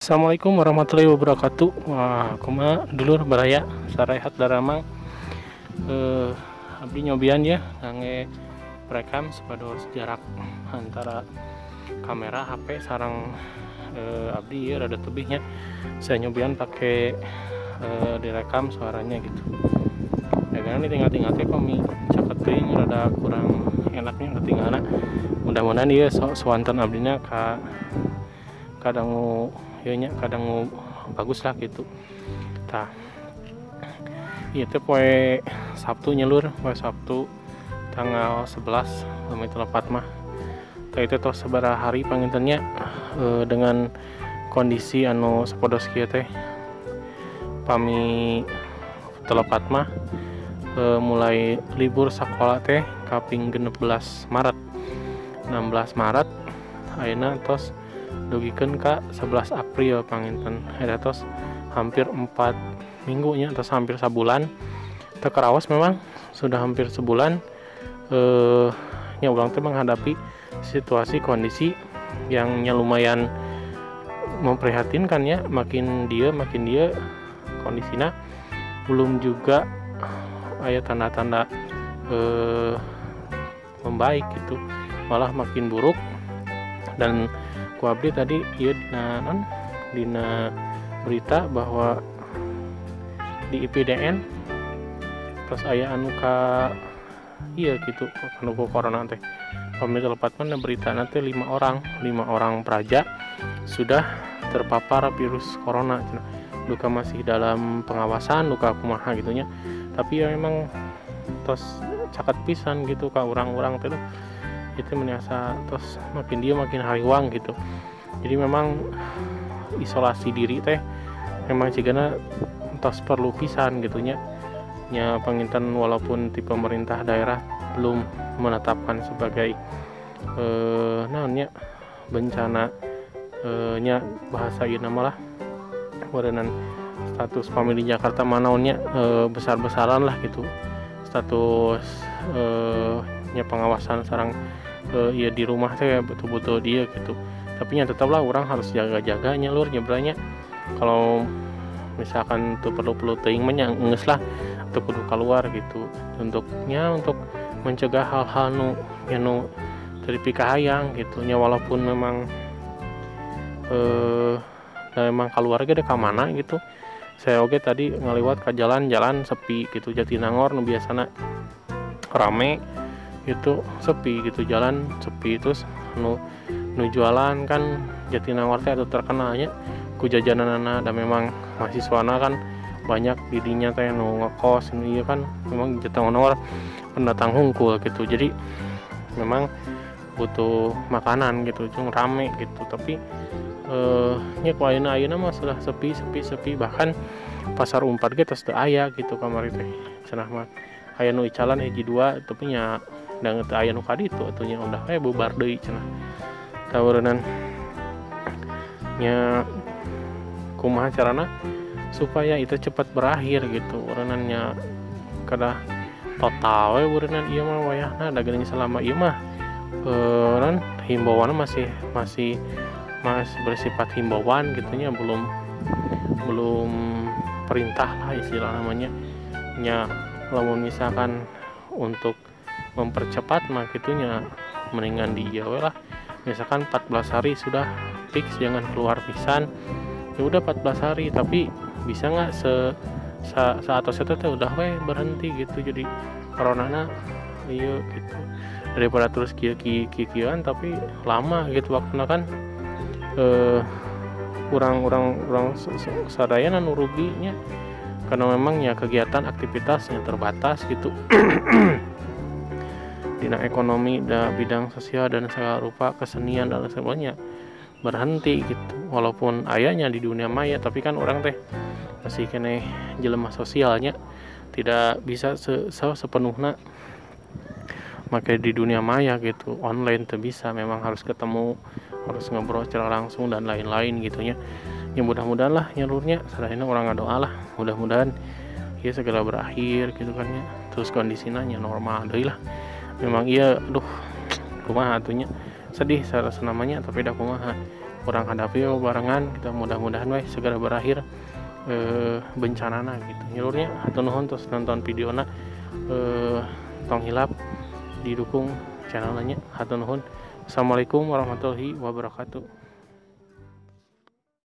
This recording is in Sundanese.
Assalamualaikum warahmatullahi wabarakatuh. Wah, kumaha dulur baraya sarehat daramang. Abdi nyobian ya ngangge perekam supados jarak antara kamera HP sarang abdi ya rada tebihnya. Saya nyobian pakai direkam suaranya gitu. Ya kan tinggal-tinggal teh pami caket teuing rada kurang enaknya ketinggalan. Mudah-mudahan ieu suanten abdina ka kadangu ieu nya kadangu bagus lah gitu. Tah ieu teh poe Sabtu nyelur, poe Sabtu tanggal 11 pami telepat mah. Tah itu tos sabaraha hari pangintennya dengan kondisi anu sapodos kieu teh. Pami telepat mah mulai libur sekolah teh kaping 16 Maret. 16 Maret ayeuna tos dugikeun ka 11 April panginten. Eta tos hampir 4 minggunya atau hampir sabulan. Teu karaos memang sudah hampir sebulan nya urang teh menghadapi situasi kondisi yang lumayan memprihatinkan ya, makin dia kondisinya belum juga aya tanda-tanda membaik gitu, malah makin buruk. Dan ku abdi tadi ieu dina berita bahwa di IPDN terus aya anu ka iya gitu anu ku corona teh. Pami telepat mah berita nanti 5 orang praja sudah terpapar virus corona. Duka masih dalam pengawasan, duka kumaha gitunya. Tapi ya memang tos caket pisan gitu ka urang-urang teh itu meniasa tos makin dia makin hariwang gitu. Jadi memang isolasi diri teh memang cigana tos perlu pisan gitunya. Nya panginten walaupun di pemerintah daerah belum menetapkan sebagai naonnya bencana nya bahasa ieu nama lah warenan status pami di Jakarta manaonnya besar-besaran lah gitu status nya pengawasan sarang ya di rumah teh betul-betul dia gitu. Tapi nya tetaplah orang harus jaga-jaganya lur nyebranya. Kalau misalkan tuh perlu-perlu teuing mah nya geus lah teu kudu keluar gitu. Untuknya untuk mencegah hal-hal nu nya nu teu dipikahayang gitu nya, walaupun memang memang keluarga deh ka mana gitu. Saya oge tadi ngaliwat ke jalan-jalan sepi gitu, Jatinangor nu biasana rame gitu sepi gitu, jalan sepi. Terus nu jualan kan Jatinangor teh atau terkenalnya ku jajananana, dan memang mahasiswana kan banyak didinya teh nu ngekos nu ieu kan memang Jatinangor pendatang hungkul gitu. Jadi memang butuh makanan gitu, cung rame gitu. Tapi nya ku ayeuna mah sudah sepi, bahkan pasar Unpad ge tos teu aya gitu kamari teh. Cenah mah aya nu icalan hiji dua tapi nya da teu aya nu ka ditu atuh nya udah we bubar deui cenah. Taweureunnan nya kumaha carana supaya itu cepat berakhir gitu. Ureunan nya kedah total we ureunan ieu mah wayahna da geuning selama ieu mah eureun himbauan masih bersifat himbauan gitunya, belum perintah lah istilah namanya nya. Lamun misalkan untuk mempercepat mah gitunya mendingan di ieu we lah. Misalkan 14 hari sudah fix jangan keluar pisan, ya udah 14 hari. Tapi bisa nggak saat itu teh udah we berhenti gitu, jadi coronana iya gitu, daripada terus kieu-kieuan tapi lama gitu waktuna kan. Urang sadayana nu ruginya karena memang ya kegiatan aktivitasnya terbatas gitu. Dina ekonomi, da bidang sosial dan segala rupa kesenian dan sebagainya berhenti gitu. Walaupun ayahnya di dunia maya tapi kan orang teh masih keneh jelema sosialnya tidak bisa sepenuhnya make di dunia maya gitu. Online teu bisa, memang harus ketemu, harus ngobrol secara langsung dan lain-lain gitunya. Ya mudah-mudahan lah nyalurnya sadayana orang ngadoa lah, mudah-mudahan ya segera berakhir gitu kan ya. Terus kondisinya nya normal deui lah. Memang iya aduh kumaha atunya sedih sarasa namanya tapi dah kumaha. Urang hadapi barengan kita, mudah-mudahan we segera berakhir bencanana gitu nya, lur, nya. Hatur nuhun terus nonton videona, tong hilap didukung channelnya. Hatur nuhun. Assalamualaikum warahmatullahi wabarakatuh.